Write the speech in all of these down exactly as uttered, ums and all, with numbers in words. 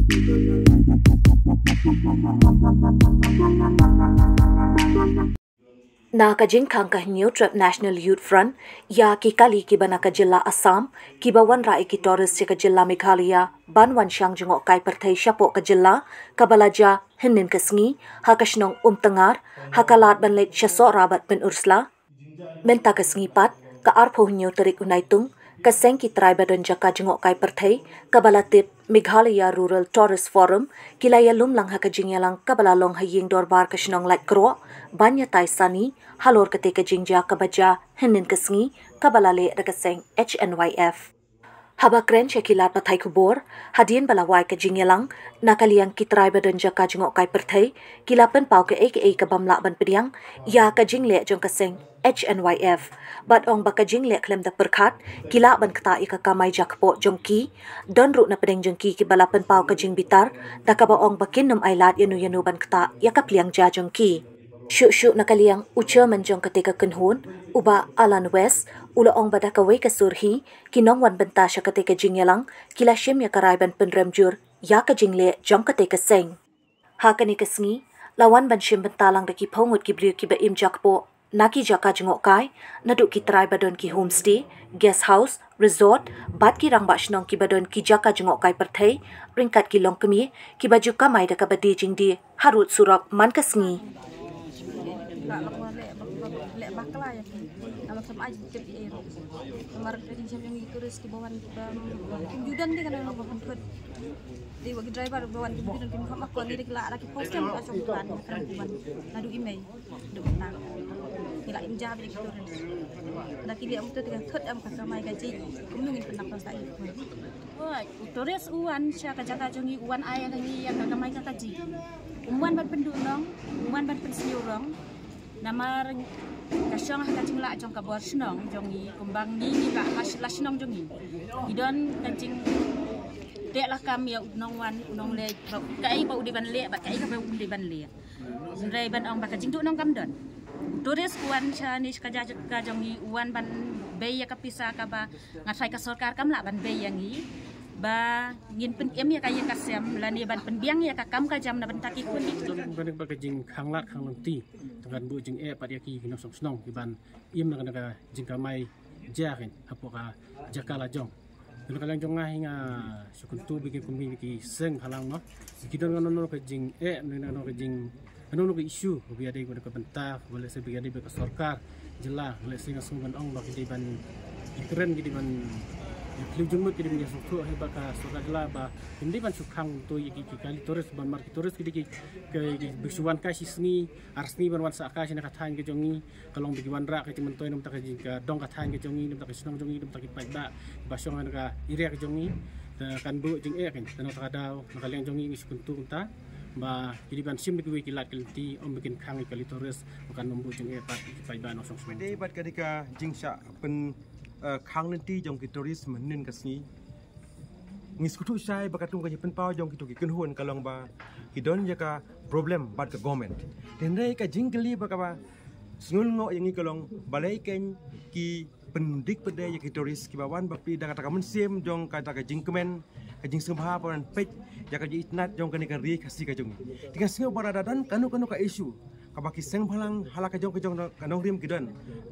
Na ka jingkhang ka Hynñiewtrep National Youth Front ïa ki kali kiba na ka jylla Assam kiba wanrah ïa ki tourist sha ka jylla Meghalaya ban wan shang jngohkai pyrthei shapoh ka jylla, kaba la jia hynnin ka sngi ha ka shnong Umtyngar, ha ka lad ban leit sha Sohra bad Pynursla. Mynta ka sngi pat, ka arphew hynñiew tarik u Naitung, ka seng ki trai ba don jaka jngohkai pyrthei kaba la tip Meghalaya Rural Tourist Forum ki la ïalum lang ha ka jingïalang kaba la long ha ïing dorbar ka shnong Laitkroh ban ïatai sani halor katei ka jingjia kaba jia hynnin ka sngi, kaba la leh da ka seng H N Y F. Haba kren sha ki lad pathai khubor hadien ba la wai ka jingïalang, na ka liang ki trai ba don jaka jngohkai pyrthei ki la pynpaw kaei kaei ka bym lah ban pdiang ïa ka jingleh jong ka seng H N Y F, bad ong ba ka jingleh khlem da pyrkhat ki lah ban ktah ïa ka kamai jakpoh jong ki. Don ruh na pdeng jong ki kiba la pynpaw ka jingbitar da kaba ong ba kin nym ailad ïano ïano ban ktah ïa ka pliang ja jong ki. Shuh shuh na ka liang u chairman jong katei ka kynhun, u Bah Alan West, u la ong ba da kawei ka sur hi ki nongwan bynta sha katei ka jingïalang ki la shim ïa ka rai ban pynrem jur ïa ka jingleh jong katei ka seng. Ha kane ka sngi la wan ban shim bynta lang da ki phew ngut ki briew kiba im jakpoh na ki jaka jngohkai, naduh ki trai ba don ki homestay, guest house, resort, bad ki rangbah shnong kiba don ki jaka jngohkai pyrthei ryngkat ki longkmie kiba ju kamai da kaba die jingdie harud surok man ka sngi. Ba lok leh, leh bakla ïa ki. Namar kam ai tip ïa ero. Namar ka jingshem jong ki tourist kiba wan kiba kim ju don de, kan long ba pynthut. Dei wa ki driver ba wan kim ju don, kim kham akor, ngi da ki la da ki post, kam ka shong ban, kam ban. Naduh i mei. Duk na. Ngi la im ja ba ki tourist. Da ki leh um tu, ka thut em ka kamai ka ji. Kumno ngin pynlap sa ïa ki. Oi, u tourist u wan sha ka jaka jong ngi, u wan ai ïa ngi ïa ka kamai ka kaji. Um wan ban pynduh nong, um wan ban pynsniew rong. Namar ka shong ha ka jinglah jong ka bor shnong jong ngi, kumba ngi ngi la ha sh-, la shnong jong ngi. Ngi don ka jingteh lakam ïa u nongwan, u nongleh, ba kaei ba u dei ban leh, ba kaei ba um dei ban leh. Hynrei ban ong ba ka jingduh nong kam don. U tourist u wan sha ni sha ka jaka jong ngi, u wan ban bei ïa ka pisa kaba nga tharai ka sorkar kam lah ban bei ïa ngi, ba ngin pynim ïa ka ïing ka sem lane ban pynbiang ïa ka kam ka jam na bynta ki khun ki kti. Ban ba ka jingkhang lad khang lynti, tang kan buh jingeh pat ïa ki, ki nongshong shnong, ki ban im na ka, na ka jingkamai ja kein hapoh ka jaka la jong. Te na ka liang jong nga hi nga shu kyntu ba ki kum ki seng halang noh, ki don kano kano ka jingeh, kano kano ka jing, kano kano ka issue ba ïadei bad ka bynta, ba lehse ba ïadei bad ka sorkar jylla, lehse nga sngew ban ong ba ki dei ban, ki kren ki dei ban, ki khlem jingmut ki dei ban ïasngewthuh hi bad ka sorkar jylla ba kim dei ban shu khang to ïa ki, ki kali tourist, ban mar ki tourist ki dei ki, ki, ki ba shu wan kai shi sngi ar sngi ban wan sah kai shi na ka thaiñ ka jong ngi. Ka long ba ki wanrah ka jingmyntoi na bynta ka jing, ka dong ka thaiñ ka jong ngi, na bynta ka shnong jong ngi, na bynta ki paidbah ba shong ha ka area ka jong ngi. Te kan buh jingeh kein, te na kata ka daw na ka liang jong ngi ngi shu kyntu kumta ba ki dei ban shim da kiwei ki lad ki lynti, ym ba kin khang ïa ki kali tourist, ba kan ym buh jingeh pat ïa ki paidbah nongshong shnong. Dei bad kane ka jingshah pyn, eh, khang lynti jong ki tourist mynhynnin ka sngi. Ngi sngewthuh shai ba katkum ka jingpynpaw jong kito ki kynhun ka long ba ki don ïa ka problem bad ka government. Hynrei ka jingkylli ba kaba sngewngoh ïa ngi ka long balei kein ki pyndik pyndik ïa ki tourist kiba wan bapli da kata ka mynsiem jong kata ka jingkmen, ka jingsngewbha ba wan peit ïa ka jingitynnad jong kane ka ri Khasi ka jong ngi. Te nga sngew ba lada don kano kano ka issue kaba ki seng bhalang ha la ka jong ka jong ka nongrim ki don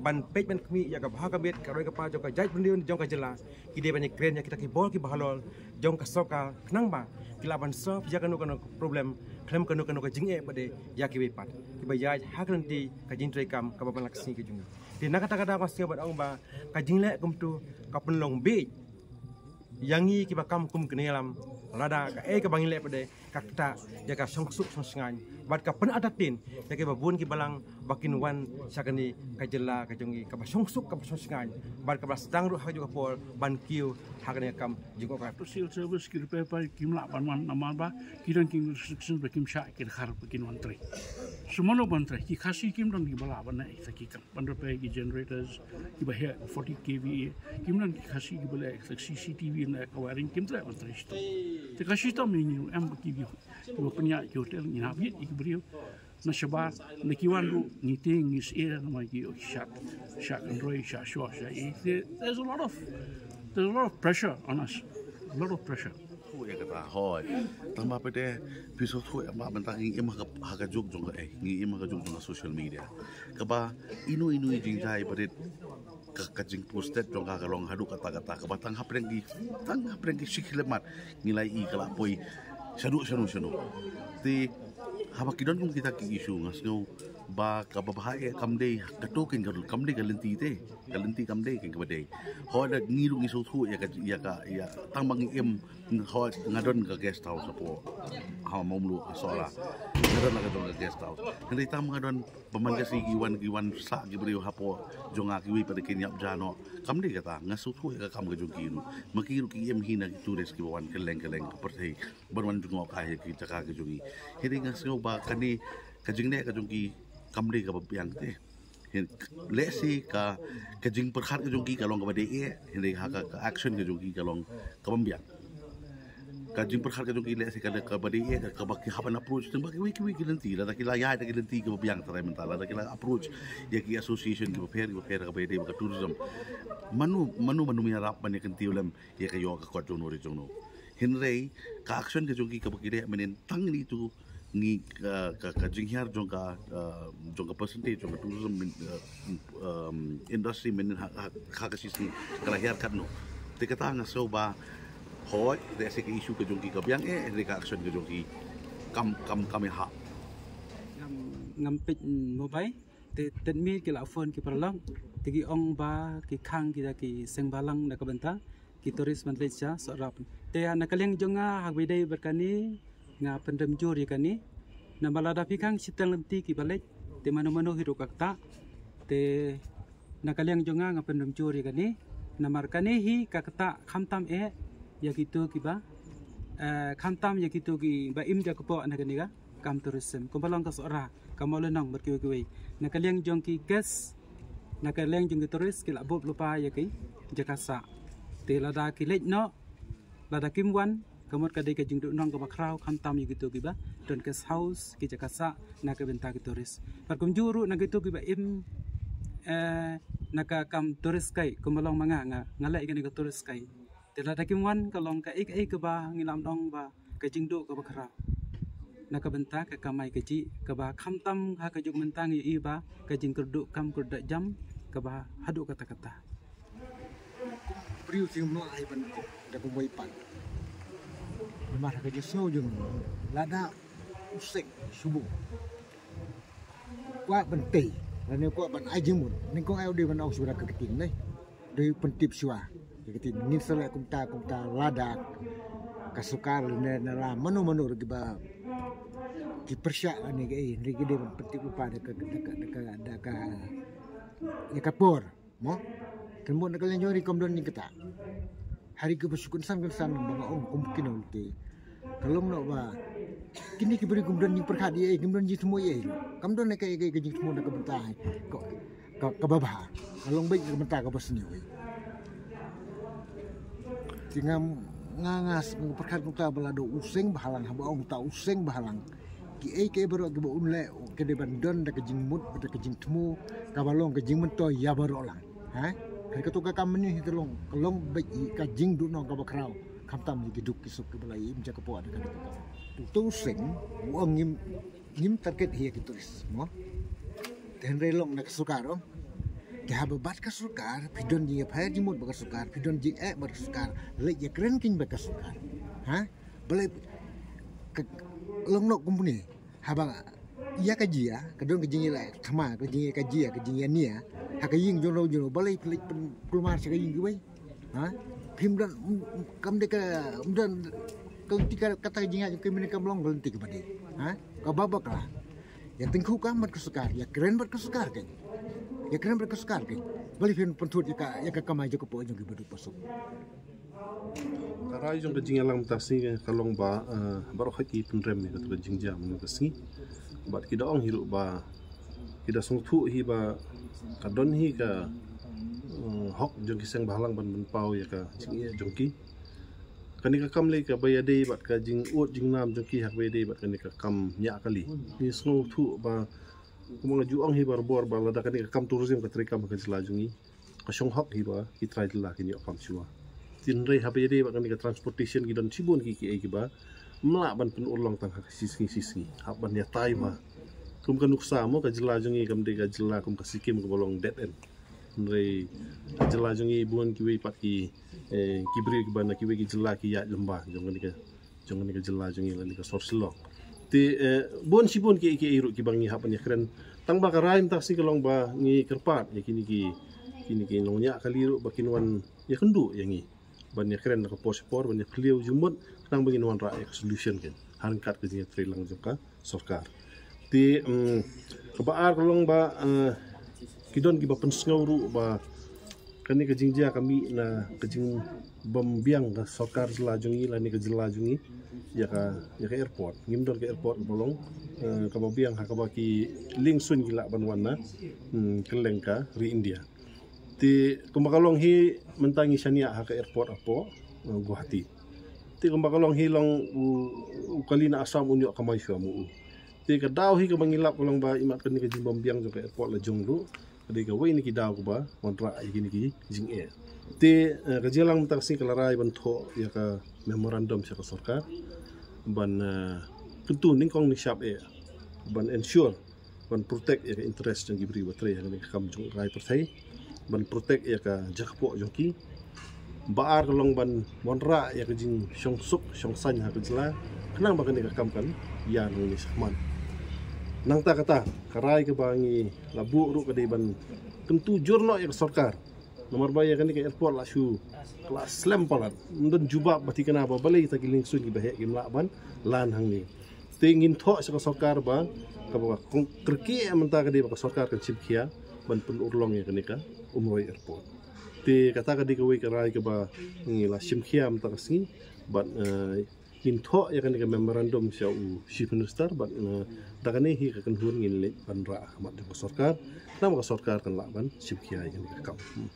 ban peit ban khmih ïa ka bha ka miat, ka roi ka par jong ka jaitbynriew jong ka jylla, ki dei ban ïakren ïa kita ki bor kiba halor jong ka sorkar khnang ba ki lah ban solve ïa kano kano ka problem, khlem kano kano ka jingeh ba dei ïa kiwei pat kiba ïaid ha ka lynti ka jingtrei kam kaba man la ka sngi ka jong ngi. Te na kata ka daw nga sngew ban ong ba ka jingleh kumto ka pynlong bieit ïa ngi kiba kam kum ki nongïalam, lada kaei kaba ngi leh pat de ka ktah ïa ka shongsuk shongshngaiñ bad ka pynartatien ïa kiba bun ki balang ba kin wan sha kane ka jylla ka jong ngi kaba shongsuk kaba shongshngaiñ bad kaba sdang ruh ha kajuh ka por ban kiew ha kane ka kam jingkohnguh. To civil service ki ruh pat kim lah ban wan namar ba ki don ki restriction ba kim shah ki dkhar ba kin wan trei. Shu mano ban trei, ki Khasi kim don kiba lah ban ai sa ki kam. Ban repair ki generators kiba heh forty K V A, kim don ki Khasi kiba leh C C T V na ka wiring, kim treh ban trei shitom. Te ka shitom ïa ngi ruh em ba ki briew kiba pynïaid ki hotel, ngi hap ïit ïa ki briew. Na shabar na ki wan ruh ngi tieng ngi syier namar ki, oh, shah, shah kynroi, shah shoh, shah ïeit. There, there's a lot of, there's a lot of pressure on us. A lot of pressure. Kata hoi. Tang ba pete phi sngewthuh ïa ba mynta ngi im ha ka, ha ka juk jong ka, eh, ngi im ha ka juk jong ka social media. Kaba ino ino i jingjia ba rit ka, ka jingposted jong ka ka long haduh katta katta kaba tang hapdeng ki, tang hapdeng ki shi khyllipmat ngi la ïohi ka la poi shaduh shaduh shaduh. Te haba ki don kum kita ki issue nga sngew ba kaba bha eh kam dei kato kein ka, kam dei ka lynti te. Ka lynti kam dei kein kaba dei. Hoi da ngi ruh ngi sngewthuh ïa ka, ïa ka, ïa tang ba ngi im hoi nga don ka guest house hapoh ha Mawmluh ha Sohra. Nga don la ka jong ka guest house. Hynrei tang ba nga don ba man ka sngi ki wan, ki wan sah ki briew hapoh jong nga kiwei pat kin ïap ja noh. Kam dei kata, nga sngewthuh ïa ka kam ka jong ki ruh. Ma ki ruh ki im hi na ki tourist kiba wan kylleng kylleng ka pyrthei ban wan jngoh kai ïa ki jaka ka jong ngi. Hynrei nga sngew ba kane ka jingleh ka jong ki kam dei kaba biang te. Hin, lehse ka, ka jingpyrkhat ka jong ki ka long kaba dei eh, hynrei ha ka, ka action ka jong ki ka long kaba biang. Ka jingpyrkhat ka jong ki lehse ka, kaba dei eh, kaba ki hap ban approach tang ba kiwei kiwei ki lynti, lada ki la ïaid da ki lynti kiba biang tharai mynta, lada ki la approach ïa ki association kiba pher kiba pher kaba ïadei bad ka tourism. Mano, mano, mano ïarap ban ïa kyntiew lem ïa ka ïoh ka kot jong no ri jong no. Hynrei ka action ka jong ki kaba ki leh mynnin tang ni tu ngi, ka, ka, ka jinghiar jong ka, uh, jong ka percentage jong ka tourism min, uh, um, industry mynnin ha, ha, ha ka shisngi ka la hiar katno. Te kata nga sngew ba hoi, lehse ka issue ka jong ki ka biang eh, hynrei ka action ka jong ki kam, kam, kam ïahap. Ngam, ngam peit mobile. Te tet mi ki la phone ki paralok te ki ong ba ki khang ki da ki seng bhalang na ka bynta ki tourist ban leit sha Sohra. Te na ka liang jong nga ha kaba ïadei bad kane nga pynrem jur ïa kane. Namar lada phi khang shiteng lynti kiba leit te mano mano hi ruh ka ktah. Te na ka liang jong nga nga pynrem jur ïa kane. Namar kane hi ka ktah khamtam eh ïa kito kiba, eh, khamtam ïa kito kiba im ja kpoh na kane ka kam tourism. Kumba long ka Sohra, ka Mawlynnong bad kiwei kiwei. Na ka liang jong ki guest, na ka liang jong ki tourist ki la buh lypa ïa ki jaka sah. Te lada ki leit noh, lada kim wan, ka mut ka dei ka jingduhnong kaba khraw khamtam ïa kito kiba don guest house, ki jaka sah na ka bynta ki tourist. Bad kumjuh ruh na kito kiba im, eh, na ka kam tourist kai, kumba long ma nga, nga, nga leh ïa kane ka tourist kai. Te lada kim wan ka long kaei kaei kaba ngi lam dong ba ka jingduh kaba khraw na ka bynta ka kamai kajih kaba khamtam ha ka juk mynta ngi ïohi ba ka jingkyrduh kam kyrduh jam kaba haduh katta katta. Briew sing mlai ban da kumwei pat. Namar ha ka jingsngew jong lada u seng shubu kwah ban tei lane kwah ban ai jingmut, nyngkong ai u dei ban ong shuwa ka ktien ne. Dei pyntip shuwa ka ktien. Ngin sa leh kumta kumta lada ka sorkar ne na la mano mano ruh kiba ki pyrshah lane kaei, hynrei ki dei ban pyntip lypa da ka, da ka, da ka, da ka, da ka por. Mo? Kan mut na ka liang jong ri kam don ïing kata. Ha ri kaba shu kynsan kynsan ba nga ong kum kino te. Ka long noh ba kine ki briew kim don ïing pyrkhat ïa ei, kim don jingthmu ïa ei. Kam don ka, ka, ka jingthmu na ka bynta ka, ka, kaba bha. Ka long beit ka bynta kaba sniew ei. Te nga, nga, nga, nga pyrkhat kumta ba lada u seng bhalang, haba ong ta u seng bhalang. Kiei kiei baroh kiba un leh ki dei ban don da ka jingmut, da ka jingthmu kaba long ka jingmyntoi ïa baroh lang. Ha? Hynrei kato ka kam mynnin hi ka long, ka long beit hi ka jingduhnong kaba khraw. Khamtam ïa ki duk ki suk kiba la im ja kpoh da ka dei ka. To u seng u ong ngim, ngim target hi ïa ki tourist mo. Te hynrei long na ka sorkar ong. Te haba bad ka sorkar phi don jingïapher jingmut bad ka sorkar, phi don jingeh bad ka sorkar, leit ïakren keiñ bad ka sorkar. Ha? Balei ka, long noh company haba ïa ka jia ka don ka jingïaleh thma, ka jingïa ka jia, ka jingïania ha ka ïing jong no jong no, balei phi leit pynkulmar sha ka ïing kiwei? Ha? Phim don, kam dei ka, don ka lynti ka, kata ka jingïa jong ki mynne kam long ka lynti kaba dei. Ha? Kaba bakla. Ïa tyngkhuh kam bad ka sorkar, ïakren bad ka sorkar keiñ. Ïakren bad ka sorkar keiñ. Balei phin pynthut ïa ka, ïa ka kamai jong ka pok jong ki baduk basuk. Ka rai jong ka jingïalang mynta sngi ka long ba, eh, baroh hi ki pynrem ïa kata ka jingjia mynta ka sngi. Bad ki da ong hi ruh ba ki da sngewthuh hi ba ka don hi ka, eh, hok jong ki seng bhalang ban pynpaw ïa ka jingeh jong ki. Kane ka kam lei kaba ïadei bad ka jingud jingnam jong ki ha kaba ïadei bad kane ka kam ñiah kali. Ngi sngewthuh ba kumba nga ju ong hi barabor ba lada kane ka kam tourism ka trei kam ha ka jylla jong ngi, ka shong hok hi ba ki trai jylla kin ïoh kam shuwa. Hynrei haba ïadei bad kane ka transportation ki don shibun ki kiei kiba ym lah ban pynurlong tang ha ka shi sngi shi sngi, hap ban ïatai bha. Kum ka nuksa mo, ka jylla jong ngi kam dei ka jylla kum ka Sikkim kaba long dead end. Hynrei ka jylla jong ngi bun kiwei pat ki, eh, ki briew kiba na kiwei ki jylla ki ïaid lyngba jong kane ka jong kane ka jylla jong ngi lane ka sor Shillong. Te, eh, bun shibun kiei kiei ruh kiba ngi hap ban ïakren. Tang ba ka rai mynta ka sngi ka long ba ngi kyrpad ïa kine ki, kine ki nongñiah kali ruh ba kin wan ïakynduh ïa ngi ban ïakren da ka por sha por, ban ïaphylliew jingmut khnang ba ngin wanrah ïa ka solution kan ha ryngkat ka jingïatreilang jong ka sorkar. Te, mm, kaba ar ka long ba, eh, ki don kiba pynsngew ruh ba kane ka jingjia ka mih na ka jingbym biang ka sorkar jylla jong ngi lane ka jylla jong ngi ïa ka, ïa ka airport. Ngim don ka airport kaba long, eh, kaba biang ha kaba ki liengsuiñ ki lah ban wan na, mm, kylleng ka ri India. Te kumba ka long hi mynta ngi shaniah ha ka airport hapoh, eh, Guwahati. Te kumba ka long hi long u, u kali na Assam un ïoh kamai shuwa mo u. Te ka daw hi kaba ngi lap ka long ba imat kane ka jingbym biang jong ka airport la jong ruh ka dei kawei na ki daw kaba wanrah ïa kine ki jingeh. Te, eh, ka jingïalang mynta ka sngi ka la rai ban thoh ïa ka memorandum sha ka sorkar ban, eh, kyntu nyngkong nyngshap eh ban ensure, ban protect ïa ka interest jong ki briew ba trei ha kane ka kam jong rai pyrthei, ban protect ïa ka jaka poh jong ki. Ba ar ka long ban wanrah ïa ka jingshong suk shong saiñ ha ka jylla khnang ba kane ka kam kan ïa nang ni shakman. Nangta kata ka rai kaba ngi la buh ruh ka dei ban kyntu jur noh ïa ka sorkar. Namar ba ïa kane ka airport la shu, la slem palat, ym don jubab ba thikna ba balei ta ki liengsuiñ kiba heh kim lah ban lan hangne. Te ngin thoh sha ka sorkar ba kaba kong kyrkieh mynta ka dei ba ka sorkar kan shim khia ban pynurlong ïa kane ka Umroi Airport. Te kata ka dei kawei ka rai kaba ngi la shim khia mynta ka sngi bad, eh, ngin thoh ïa kane ka memorandum sha u Chief Minister bad, eh, da kane hi ka kynhun ngin leit ban rah ha khmat jong ka sorkar. Namar ka sorkar kan lah ban shim khia ïa kane ka kam. Hmm.